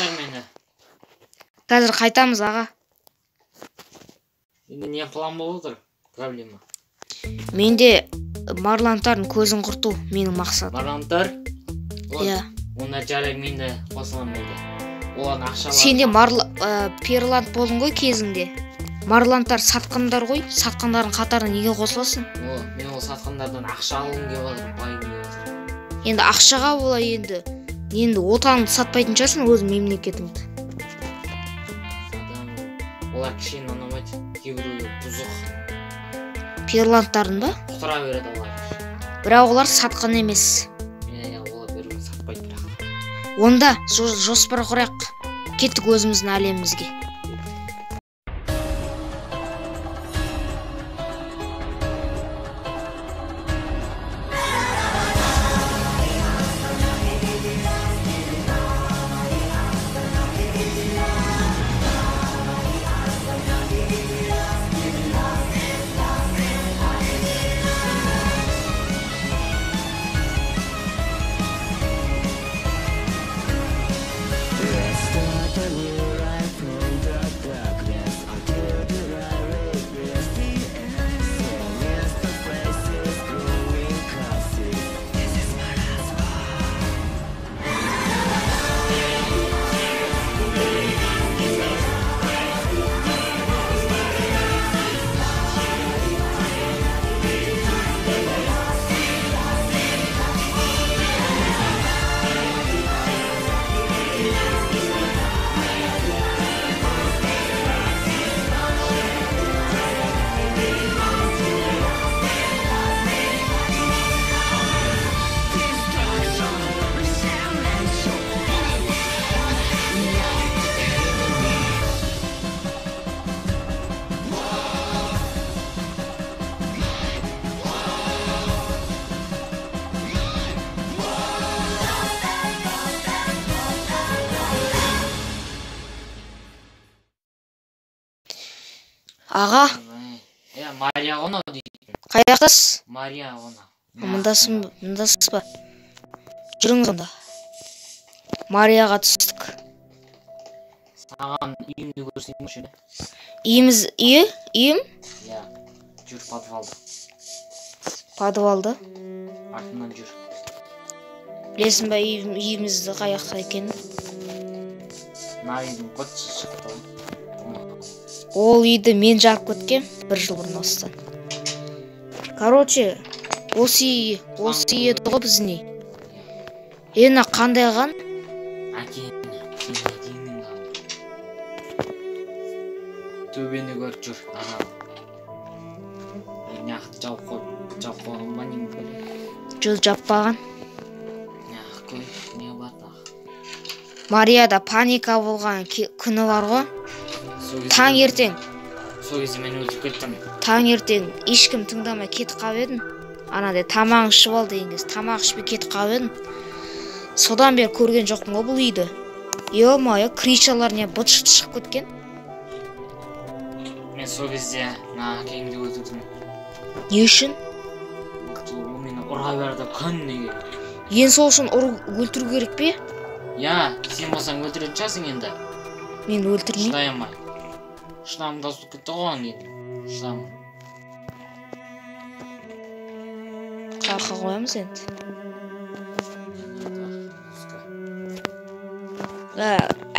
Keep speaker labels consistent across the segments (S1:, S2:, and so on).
S1: Қайтар мені.
S2: Қазір қайтамыз, аға.
S1: Енді не план болып отыр? Проблема.
S2: Менде марландардың көзін құрту менің мақсатым.
S1: Марландар?
S2: Иә.
S1: Онда жарай, мен де қосыламын енді. Олардың ақшалары.
S2: Сен де перланд болдың ғой кезінде. Марландтар сатқындар ғой. Сатқындардың қатарына неге қосыласың?
S1: О, мен ол сатқындардан ақша алғым келіп отыр, байғым келіп отыр.
S2: Енді ақшаға бола енді. Енді отаныңды сатпайтын шығарсың өз мемлекетіңді.
S1: Сатамын. Олар кішкене ұнамайды, кейбіреулері бұзық.
S2: Перландтардың ба?
S1: Құтыра береді олар.
S2: Бірақ олар сатқын емес.
S1: Иә, олар бір-бірін сатпайды бірақ.
S2: Онда жоспар құрайық. Кеттік өзіміздің әлемімізге. Аға.
S1: Мария оны дейді.
S2: Қаяқтасыз?
S1: Мария оны.
S2: Мындасың, мындасыз ба? Жүріңіз онда. Марияға түстік.
S1: Саған үйімді көрсетейін.
S2: Үйіміз, үйі? Үйім?
S1: Иә. Жүр подвалда.
S2: Подвалда?
S1: Артынан жүр.
S2: Білесің бе үйімізді қаяқта екенін?
S1: Мына үйдің быт-шыты шықты.
S2: Ол үйді мен жарып кеткем бір жыл бұрын осыдан. Короче, осы үй, осы үй еді ғой біздің үй. Енді қандай қан?
S1: Әкенің қаны. Төбені көріп жүр, ана. Нақты жауып қойып, жауып қойған ба, не бөлек?
S2: Жоқ, жаппаған.
S1: Нақ қой, не бар тағы?
S2: Марияда паника болған күні бар ғой. Таңертең.
S1: Сол кезде мен өлтіріп кеттім.
S2: Таңертең ешкім тыңдамай кетіп қалып едім. Анадай тамағын ішіп ал деген кезде тамақ ішпей кетіп қалып едім. Содан бері көрген жоқпын ғой бұл үйді. Ё-моё, крышалар не быт-шыт шығып кеткен.
S1: Мен сол кезде мына әкеңді өлтірдім.
S2: Не үшін?
S1: Ол мені ұра берді күніге.
S2: Енді сол үшін өлтіру керек пе?
S1: Иә, сен болсаң өлтіретін шығарсың енді.
S2: Мен өлтірмеймін.
S1: Шыдай алмай. Шыдамым таусылып кетті ғой оған енді. Шыдамым.
S2: Қаяққа қоямыз енді?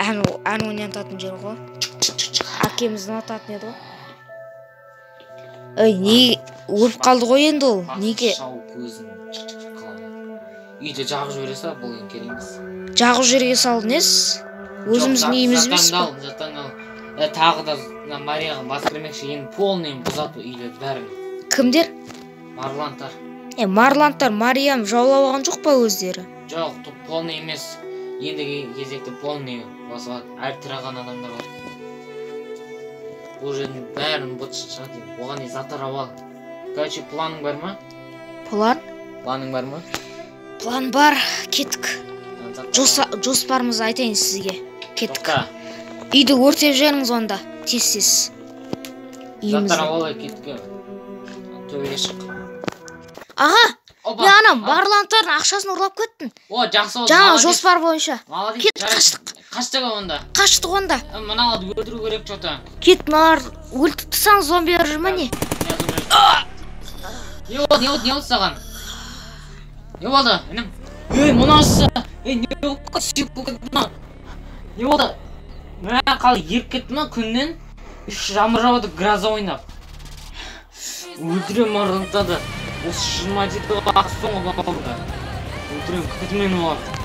S2: Ән ойнататын жер ғой. Әкеміз ұнататын еді ғой. Ей, не өліп қалды ғой енді ол? Неге?
S1: Шау көзін қылады. Үйді жағып жібере сал, бұл енді керек емес.
S2: Жағып жібере сал несі? Өзіміздің үйіміз емес пе?
S1: Заттан ал. Тағы да мына Марияға бас кірмекші, енді полный бұзады үйлерді бәрін.
S2: Кімдер?
S1: Марландтар.
S2: Марландтар Мариям жаулап алған жоқ па өздері?
S1: Жоқ, полный емес. Ендігі кезекте полный басып алады. Әр тірі адамдар бар. Бұл жердің бәрін быт-шыт шығады енді. Оған не заттар алып ал. Короче, планың бар ма?
S2: План?
S1: Планың бар ма?
S2: План бар, кеттік. Жоспарымызды айтайын сізге. Кеттік.
S1: Тоқта.
S2: Үйді өртеп жіберіңіз онда, тез-тез. Үйімізді.
S1: Заттар алып алайық, кеттік. Төбеге шық.
S2: Аға,
S1: Опа.
S2: мен ана марландтардың ақшасын ұрлап кеттім.
S1: О, жақсы болды.
S2: Жаңа
S1: Молодец.
S2: жоспар бойынша.
S1: Молодец,
S2: Кет,
S1: жарайды.
S2: қаштық.
S1: Қаштық онда.
S2: Қаштық онда.
S1: Мыналарды өлтіру керек что-то.
S2: Кет, мыналар өлтіріп тастаң, зомбилар жүр ма не?
S1: Не болды, не болды, не болды саған? Не болды, інім? Ей, мынасы! Ей, не болып кетті, сүйек болып кетті мына? Не болды? Мә, қалай еріп кетті ма күннен? Үш жаңбыр жауады, гроза ойнап. Өлтірем марлантады. Осы 27 соңғы бауырды. Өлтірем, күтімен оларды.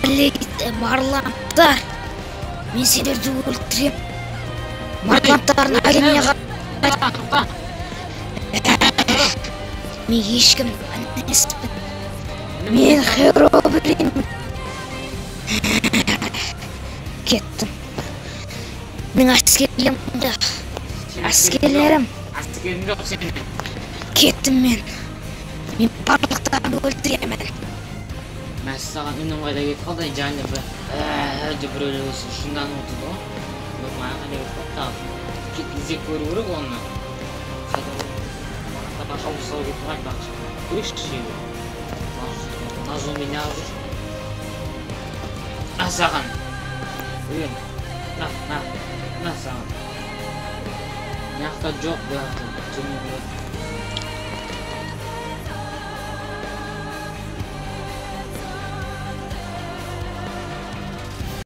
S1: Ей,
S2: Марланттар, мен сендерді өлтірем. Марланттардың әлеміне мен ешкім емеспін. Мен Херобринмін. Кеттім. Менің әскерлерім. Әскерлерім.
S1: Әскерің жоқ сенің.
S2: Кеттім мен. Мен барлықтарын өлтіремін.
S1: Мәссаған, інім қайда кетіп қалды, және бір деп біреулер осы шынданып отырды ғой. Маған қайда кетіп қалды тағы. Кет, іздеп көру керек оны. Қайда шауып кетіп қалды айтпақшы. Көрейікші жерді. Мына зомби неғып жүр? На саған. Өлген. На, на, на саған. Мына жақта жоқ, бұл жақта төмен.